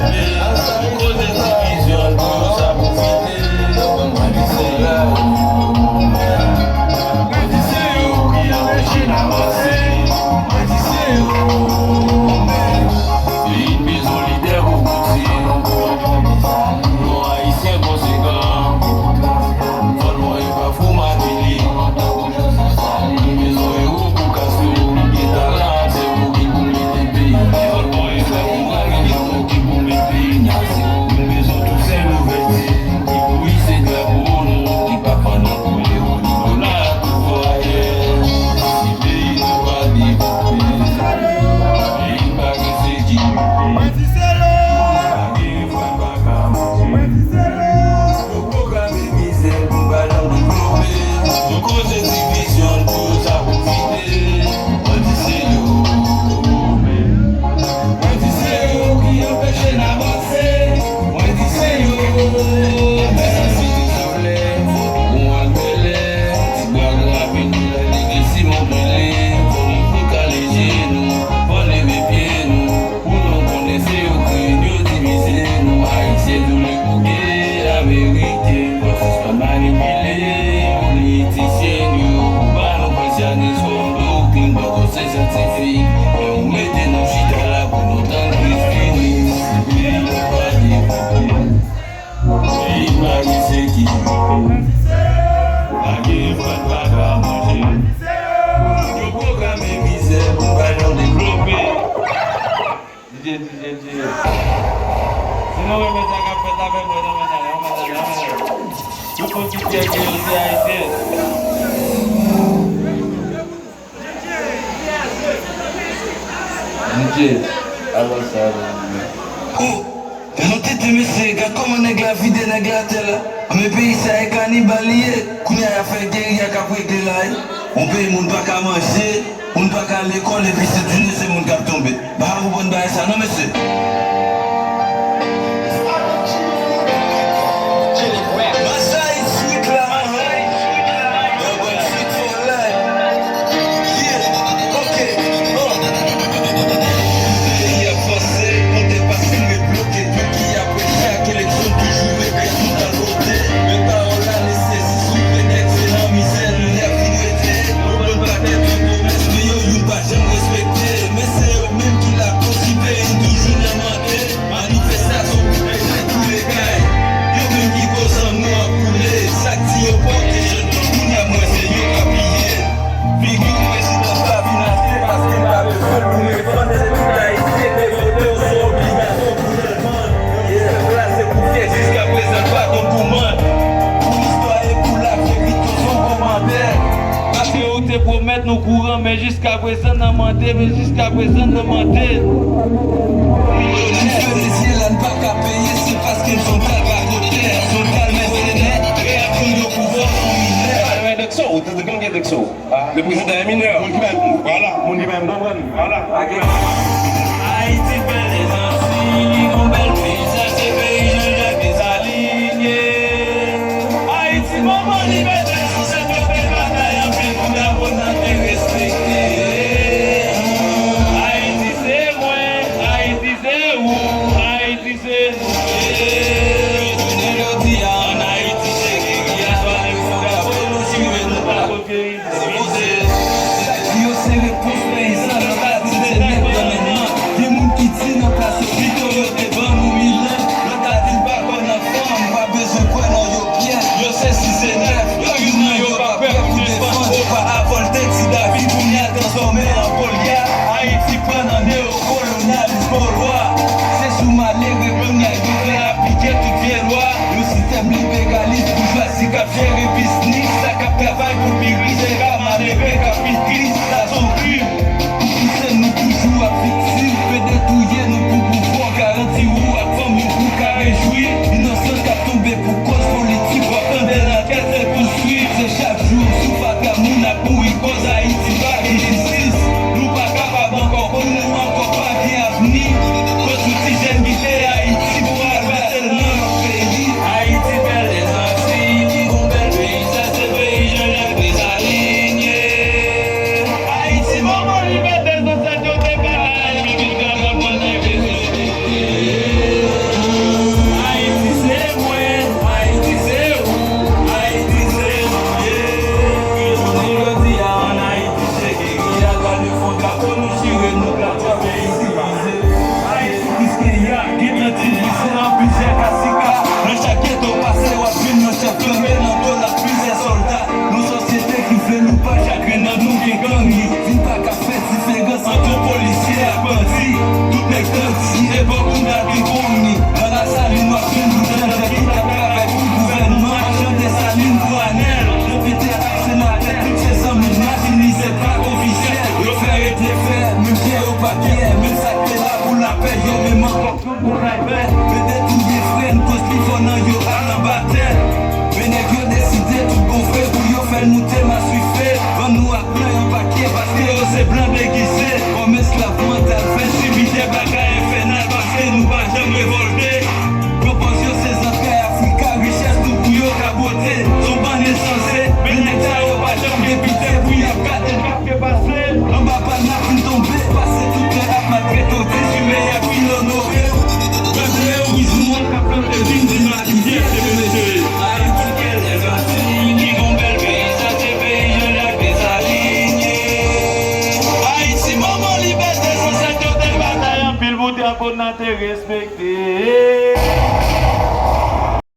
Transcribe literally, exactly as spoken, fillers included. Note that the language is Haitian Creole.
Koze divizyon, pou yo sa pwofite. Mwen di se yo, mwen di se yo ki anpeche n avanse. Mwen di se yo, men peyi n bezwen lidè pou bouti. Non, Ayisyen konsekan. Fò n mwen pa fou Mateli. Nou bezwen ewo pou Castro, li gen talan, se ou ki pou mete peyi. Fò n mwen frè pou Raguel, se ou ki pou mete peyi. Nou bezwen Toussaint Louverture, ki pou ise drapo nou, ki pa fann koule ou ni dola tou fò ayè. Si peyi nou pa devlope, peyi n pa gen sekirite. Pa gen fwa n pa ka manje. Yo pwograme mizè pou ba nou devlope. Yo koze divizyon pou yo sa pwofite. Mwen di se yo, mwen di se yo ki anpeche n avanse. Mwen di se yo, men sa se te sa vle. Bon ak bèlè, ti bwa gran avini la, li gen Simon Pele. Fò nou fokalize nou, fò leve pye nou. Pou nou konnen se yo kreye n, yo divize nou. Ayisyen tou le bouke, Ameriken. Fò sispann manipile politisyen yo. Pou ba nou presyanis kòm doktrin, poko se syantifik. Men ou mete nou chita la pou nou tann Kris vini. Peyi nou pa devlope. Peyi pa gen sekirite. Pa gen fwa n pa ka manje. Yo pwograme mizè pou ba nou devlope. D J, D J, D J. Si nou renmen sa k ap fèt la, fè bwè nan men talè, nan men talè, nan men talè. Tout moun ki fyè ke yo se Ayisyen. D J, alò sa, alò. Oh, gad yon tenten, mesye, gad kòman nèg la vide nèg la atè la. Men peyi sa e kanibal li ye. Kounye a y ap fè geriya k ap regle la, wi. Yon peyi moun pa ka manje. Moun pa ka al lekòl epi se dine se moun k ap tonbe. M pa ka konprann bagay sa non, mesye. Masayit swit la, hein? Yo ban swit for life. Yeah, ok, bon. Peyi ap vanse, kontè pa simen bloke. Depi apre chak eleksyon, toujou regrèt nou t al vote. Men pawòl la, mesye, si sou pretèks se nan mizè nou y ap vin rete. Yo ban n pakèt de pwomès, men yo youn pa janm respekte. Men se yo menm ki la konsi peyi n toujou nan mande. Manifestasyon pou pete tou le kay. Yo menm ki koz zanmi w ap koule. Sa k di yo pòte jèn yo, kounye a m wè se yo k ap piye. Figi prezidan pa vin achte paske n pa bezwen l pou revann. Se tout Ayisyen te vote w, se obligasyon pou chanjman. Pèp la se pou fè, jiskaprezan n pa konn kouman. Pou listwa e pou laverite, se yon kòmantè. Paske ou te pwomèt nou kouran, men jiskaprezan n nan mande, men jiskaprezan n nan mande. Misye de zye la n pa ka peye, se paske n son tal pa kote, n son tal mèsenè, reyaksyon yo pou vòt pou minè. Alè, Dexo, ou te di konn gen Dexo? Le président est mineur. Moun ki pa, vwala, moun ki pa konprann. Vwala. Ayiti bèl e janti, li gon bèl peyizaj, se peyi Jean Jacques Dessalines ye. Ayiti, moman libète, zansèt yo te batay anpil pou drapo n nan te respekte. Ayiti se mwen, Ayiti se ou, Ayiti se nou ye. Jounen jodi a, ann Ayiti, se geriya, swa nou fon drapo nou, si nou pa konn geri. Sa k di yo se repons peyizan nan pati se nèg nan men Epòk ou n ap vin koni, nan Lasalin w ap jwenn tout jan de ki t ap travay pou gouvènman, machann Desalin pou Anèl. Depite ak senatè, tout se zanmi n, Matinitjè pa ofisyèl. Yo fè rete fè, menm jan yo pa kyè, menm sa k te la pou lapè, yo menm ankò pou lapè. Mete tou byen fre n, koz pi fò nan yo al anba tè. Men nèg yo deside tout bon vre pou yo fè l moute maswife. Ban nou ak blan yon pakè, paske yo se blan degize. Kòm esklav mantal, fè n sibi de bagay enfènal, paske nou pa janm revòlte. Yo panse yo se zantray Afrika, richès nou pou yo ka bwote. Son bann ensanse, men nèg sa yo pa janm gen pite pou y ap gade n k ap trepase. Anba pa n ap vin tonbe, pase tout lè ap maltrete w, di simen y ap vin onore w. Pèp yo, wi, nou k ap plante vin di Matinitjè se mesye. Ayiti, kèl lè Matinitjè, ki gon bèl peyi, sa se peyi Jean-Jacques Dessalines ye. Ayiti, manman libète, zansèt yo te batay anpil pou drapo n nan te respekte.